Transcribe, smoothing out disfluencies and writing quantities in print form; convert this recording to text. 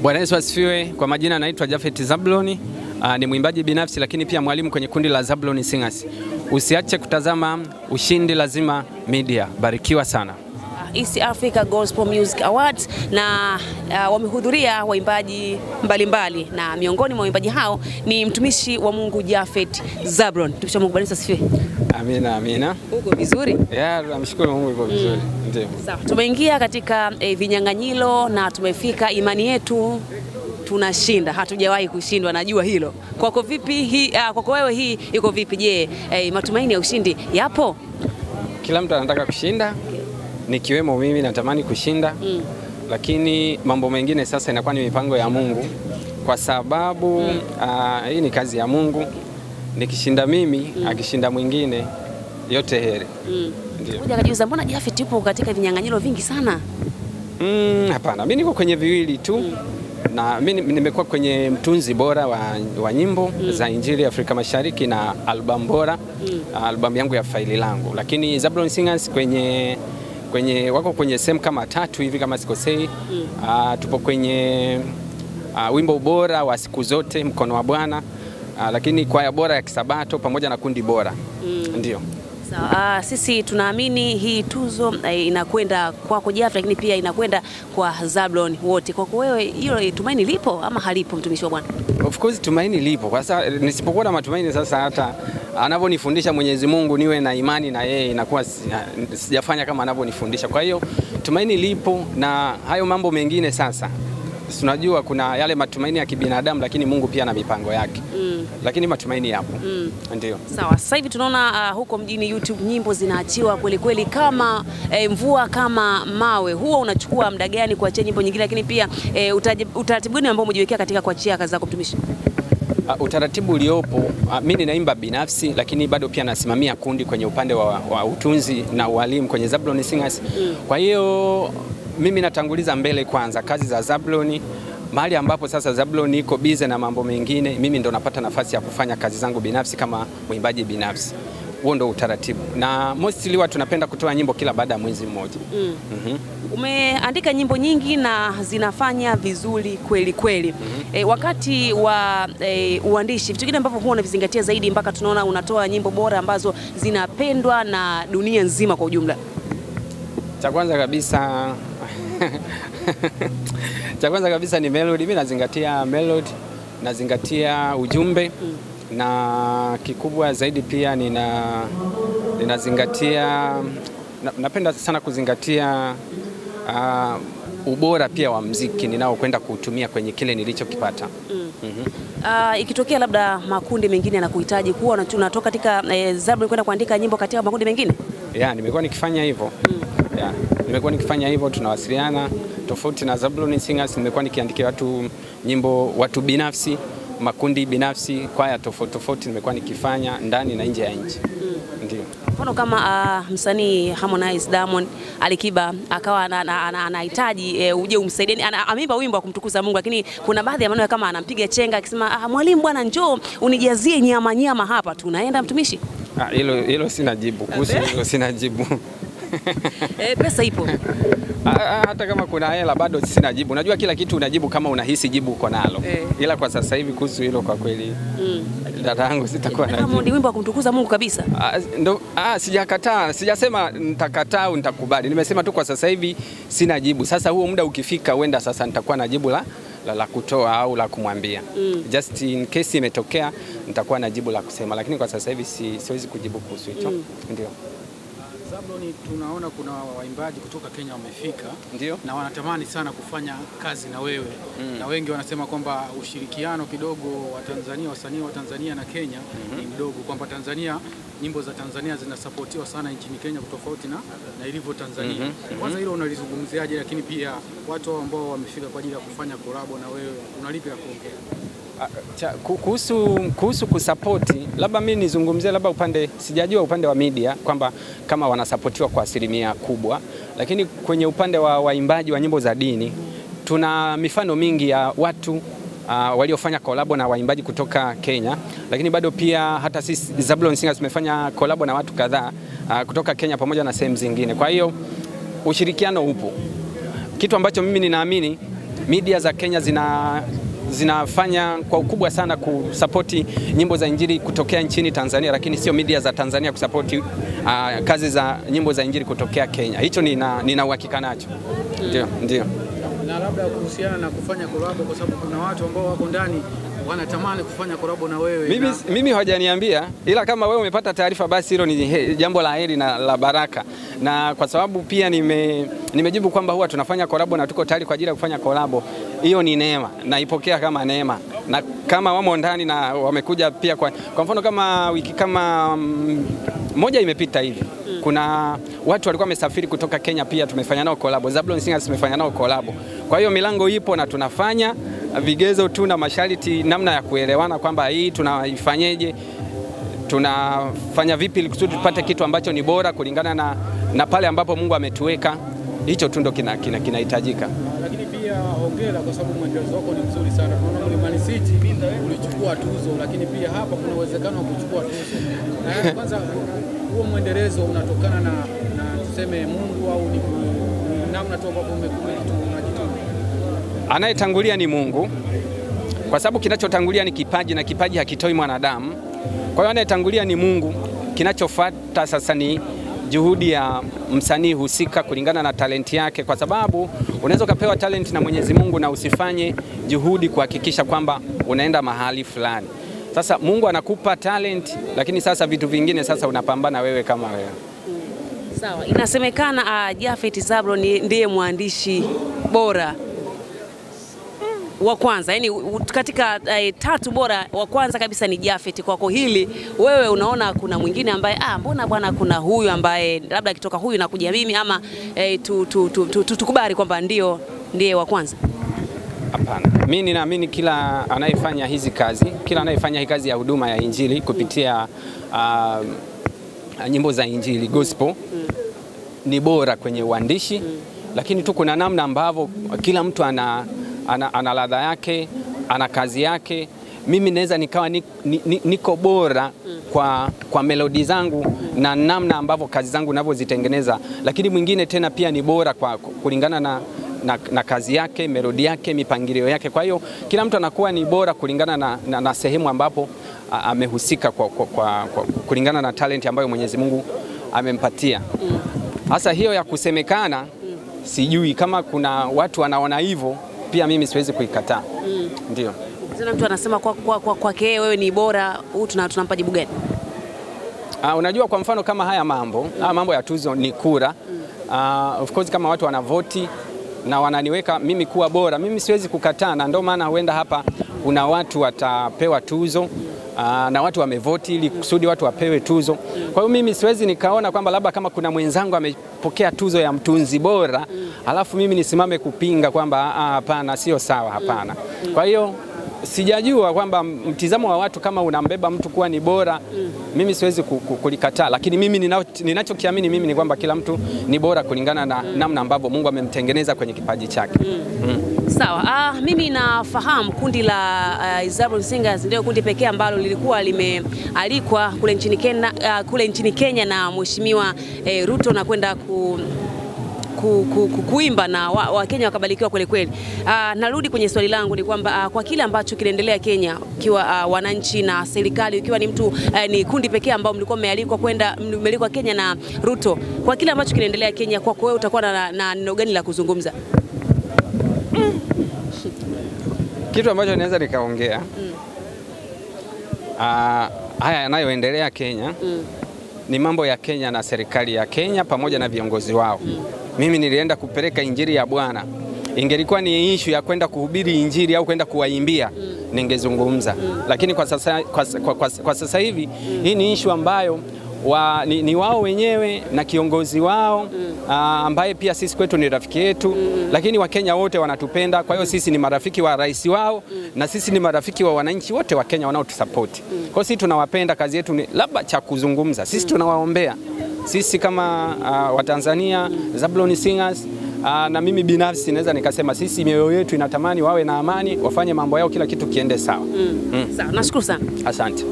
Bwana Yesu asifiwe. Kwa majina naitwa Japhet Zablon. Ni mwimbaji binafsi lakini pia mwalimu kwenye kundi la Zablon Singers. Usiache kutazama Ushindi Lazima Media. Barikiwa sana. East Africa Gospel Music Awards na wamehudhuria waimbaji mbalimbali na miongoni mwa waimbaji hao ni mtumishi wa Mungu Japhet Zablon. Mtumishi wa Mungu, Bwana Yesu asifiwe. Amina, amina. Uko vizuri? Yeah, namshukuru Mungu yuko vizuri. Ndio. Sawa. Tumeingia katika vinyang'anyiro na tumefika, imani yetu tunashinda, hatujawahi kushindwa, najua hilo. Kwako vipi hii, kwako wewe hii iko vipi? Je, matumaini ya ushindi yapo? Kila mtu anataka kushinda. Nikiwemo mimi natamani kushinda. Lakini mambo mengine sasa inakuwa ni mipango ya Mungu, kwa sababu hii ni kazi ya Mungu. Nikishinda mimi, akishinda mwingine, yote heri. Ndio. Ngoja kajiuliza, mbona Japhet yupo katika vinyang'anyiro vingi sana? Hapana, mimi niko kwenye viwili tu. Na mimi nimekuwa kwenye mtunzi bora wa nyimbo za Injili Afrika Mashariki na album bora, album yangu ya Faili Langu. Lakini Zablon Singers kwenye wako kwenye sehemu kama tatu hivi kama sikosei. Tupo kwenye wimbo bora wa siku zote, Mkono wa Bwana, lakini kwaya bora ya Kisabato pamoja na kundi bora. Ndio. Sawa, sisi tunaamini hii tuzo inakwenda kwako Japhet, lakini pia inakwenda kwa Zablon wote. Kwako wewe hilo tumaini lipo ama halipo, mtumishi wa Bwana? Of course tumaini lipo. Kwa sasa nisipokuwa na matumaini sasa, hata anavyonifundisha Mwenyezi Mungu niwe na imani na yeye, inakuwa sijafanya kama anavyonifundisha. Kwa hiyo tumaini lipo, na hayo mambo mengine sasa tunajua kuna yale matumaini ya kibinadamu, lakini Mungu pia ana mipango yake. Lakini matumaini yapo. Ndio. Sawa. Sasa hivi tunaona huko mjini YouTube nyimbo zinaachiwa kweli kweli kama mvua kama mawe. Huwa unachukua muda gani kuachia nyimbo nyingine, lakini pia utaratibu gani ambao umejiwekea katika kuachia kazi zako mtumishi? Utaratibu uliopo, mimi ninaimba binafsi lakini bado pia nasimamia kundi kwenye upande wa utunzi na ualimu kwenye Zablon Singers. Kwa hiyo mimi natanguliza mbele kwanza kazi za Zablon. Mahali ambapo sasa Zablon iko busy na mambo mengine, mimi ndo napata nafasi ya kufanya kazi zangu binafsi kama mwimbaji binafsi. Huo ndo utaratibu. Na mostly watu tunapenda kutoa nyimbo kila baada ya mwezi mmoja. Umeandika nyimbo nyingi na zinafanya vizuri kweli kweli. Wakati wa uandishi, vitu gani ambavyo huwa unavizingatia zaidi mpaka tunaona unatoa nyimbo bora ambazo zinapendwa na dunia nzima kwa ujumla? Cha kwanza kabisa cha kwanza kabisa ni melody. Mimi nazingatia melody, nazingatia ujumbe, na kikubwa zaidi pia ninazingatia, napenda sana kuzingatia ubora pia wa muziki ninaokwenda kuutumia kwenye kile nilichokipata. Ikitokea labda makundi mengine yanakuhitaji, kuwa unatoka katika Zablon kwenda kuandika nyimbo katika makundi mengine? Yeah, nimekuwa nikifanya hivyo. Yeah, nimekuwa nikifanya hivyo, tunawasiliana. Tofauti na Zablon Singers, nimekuwa nikiandikia watu nyimbo, watu binafsi, makundi binafsi, kwaya tofauti tofauti nimekuwa nikifanya ndani na nje ya nchi. Ndio. Mfano kama msanii Harmonize, Diamond, Alikiba akawa anahitaji uje umsaidie, ameimba wimbo wa kumtukuza Mungu, lakini kuna baadhi ya maneno kama anampiga chenga akisema, mwalimu bwana njoo unijazie nyama nyama hapa, tunaenda mtumishi? Hilo sina jibu. Kuhusu hilo sina jibu. Pesa ipo. Hata kama kuna hela bado sina jibu. Unajua kila kitu unajibu kama unahisi jibu uko nalo. Ila kwa sasa hivi kuhusu hilo kwa kweli dada yangu sitakuwa na jibu. Ni wimbo wa kumtukuza Mungu kabisa. Ndo sijakataa, sijasema nitakataa au nitakubali. Nimesema tu kwa sasa hivi sina jibu. Sasa huo muda ukifika huenda sasa nitakuwa na jibu la kutoa au la kumwambia. Just in case imetokea nitakuwa na jibu la kusema, lakini kwa sasa hivi siwezi kujibu kuhusu hicho. Ndio. Zablon, tunaona kuna waimbaji kutoka Kenya wamefika. Ndio. Na wanatamani sana kufanya kazi na wewe. Na wengi wanasema kwamba ushirikiano kidogo wa Tanzania, wasanii wa Tanzania na Kenya ni mdogo, kwamba Tanzania, nyimbo za Tanzania zinasapotiwa sana nchini Kenya tofauti na ilivyo Tanzania. Kwanza hilo unalizungumziaje, lakini pia watu ambao wamefika kwa ajili ya kufanya collab na wewe unalipi la kuongea? Kuhusu kusapoti, labda mimi nizungumzie labda upande, sijajua upande wa media kwamba kama wanasapotiwa kwa asilimia kubwa, lakini kwenye upande wa waimbaji wa nyimbo za dini tuna mifano mingi ya watu waliofanya collab na waimbaji kutoka Kenya, lakini bado pia hata sisi Zablon Singers tumefanya collab na watu kadhaa kutoka Kenya pamoja na sehemu zingine. Kwa hiyo ushirikiano upo. Kitu ambacho mimi ninaamini Media za Kenya zinafanya kwa ukubwa sana kusapoti nyimbo za injili kutokea nchini Tanzania, lakini sio media za Tanzania kusapoti kazi za nyimbo za injili kutokea Kenya. Hicho nina uhakika nacho. Ndio, ndio. Na labda kuhusiana na kufanya collab, kwa sababu kuna watu ambao wako ndani wanatamani kufanya collab na wewe. Mimi hawajaniambia, ila kama wewe umepata taarifa basi hilo ni jambo la heri na la baraka. Na kwa sababu pia nimejibu kwamba huwa tunafanya collab na tuko tayari kwa ajili ya kufanya collab. Hiyo ni neema, naipokea kama neema. Na kama wamo ndani na wamekuja pia kwa mfano kama wiki kama moja imepita hivi, kuna watu walikuwa wamesafiri kutoka Kenya, pia tumefanya nao collab. Zablon Singers tumefanya nao collab. Kwa hiyo milango ipo na tunafanya vigezo tu na masharti, namna ya kuelewana kwamba hii tunaifanyeje, tunafanya vipi ili kusudi tupate kitu ambacho ni bora kulingana na pale ambapo Mungu ametuweka. Hicho tu ndo kinahitajika. Lakini pia hongera kwa sababu mwendelezo wako ni mzuri sana. Tunaona Mlimani City ulichukua tuzo, lakini pia hapa kuna uwezekano wa kuchukua tuzo. Na kwanza huo mwendelezo unatokana na tuseme Mungu au ni namna tu ambapo umejituma? Anayetangulia ni Mungu, kwa sababu kinachotangulia ni kipaji na kipaji hakitoi mwanadamu. Kwa hiyo anayetangulia ni Mungu, kinachofuata sasa ni juhudi ya msanii husika kulingana na talenti yake, kwa sababu unaweza ukapewa talent na Mwenyezi Mungu na usifanye juhudi kuhakikisha kwamba unaenda mahali fulani. Sasa Mungu anakupa talent, lakini sasa vitu vingine sasa unapambana wewe kama wewe. Sawa, inasemekana Japhet Zablon ndiye mwandishi bora wa kwanza, yani katika tatu bora wa kwanza kabisa ni Japhet. Kwako hili wewe unaona kuna mwingine ambaye mbona bwana kuna huyu ambaye labda akitoka huyu na kuja mimi, ama tukubali kwamba ndiye wa kwanza? Hapana, mimi ninaamini kila anayefanya hizi kazi, kila anayefanya hii kazi ya huduma ya injili kupitia nyimbo za injili gospel ni bora kwenye uandishi, lakini tu kuna namna ambavyo kila mtu ana ladha yake, ana kazi yake. Mimi naweza nikawa niko bora kwa melodi zangu na namna ambavyo kazi zangu ninavyozitengeneza, lakini mwingine tena pia ni bora kwa kulingana na kazi yake, melodi yake, mipangilio yake. Kwa hiyo kila mtu anakuwa ni bora kulingana na sehemu ambapo amehusika kwa kulingana na talent ambayo Mwenyezi Mungu amempatia. Hasa hiyo ya kusemekana, sijui kama kuna watu wanaona hivyo, pia mimi siwezi kuikataa. Ndio. Tena mtu anasema kwake wewe ni bora, huu tunampa jibu gani? Unajua kwa mfano kama haya mambo, mambo ya tuzo ni kura. Of course kama watu wanavoti na wananiweka mimi kuwa bora, mimi siwezi kukataa, na ndio maana huenda hapa kuna watu watapewa tuzo na watu wamevoti ili kusudi watu wapewe tuzo. Kwa hiyo mimi siwezi nikaona kwamba labda kama kuna mwenzangu amepokea tuzo ya mtunzi bora, alafu mimi nisimame kupinga kwamba hapana, sio sawa, hapana. Kwa hiyo sijajua kwamba mtizamo wa watu kama unambeba mtu kuwa ni bora, mimi siwezi kulikataa, lakini mimi ninachokiamini mimi ni kwamba kila mtu ni bora kulingana na namna ambavyo Mungu amemtengeneza kwenye kipaji chake. Sawa. Mimi nafahamu kundi la Zablon Singers ndio kundi pekee ambalo lilikuwa limealikwa kule nchini Kenya na Mheshimiwa Ruto na kwenda kuimba na Wakenya wakabarikiwa kweli kweli. Narudi kwenye swali langu ni kwamba kwa kile ambacho kinaendelea Kenya, ukiwa wananchi na serikali, ukiwa ni mtu ni kundi pekee ambao mlikuwa mmealikwa kwenda, mmealikwa Kenya na Ruto, kwa kile ambacho kinaendelea Kenya, kwako wewe utakuwa na neno gani la kuzungumza? Kitu ambacho naweza nikaongea, haya yanayoendelea Kenya ni mambo ya Kenya na serikali ya Kenya pamoja na viongozi wao. Mimi nilienda kupeleka injili ya Bwana. Ingelikuwa ni issue ya kwenda kuhubiri injili au kwenda kuwaimbia, ningezungumza. Lakini kwa sasa hivi hii ni issue ambayo ni wao wenyewe na kiongozi wao ambaye pia sisi kwetu ni rafiki yetu, lakini Wakenya wote wanatupenda. Kwa hiyo sisi ni marafiki wa rais wao na sisi ni marafiki wa wananchi wote wa Kenya wanaotusupport. Kwa hiyo sisi tunawapenda, kazi yetu ni labda cha kuzungumza. Sisi tunawaombea. Sisi kama Watanzania, Zablon Singers, na mimi binafsi naweza nikasema sisi mioyo yetu inatamani wawe na amani, wafanye mambo yao, kila kitu kiende sawa. Sawa, nashukuru sana. Asante.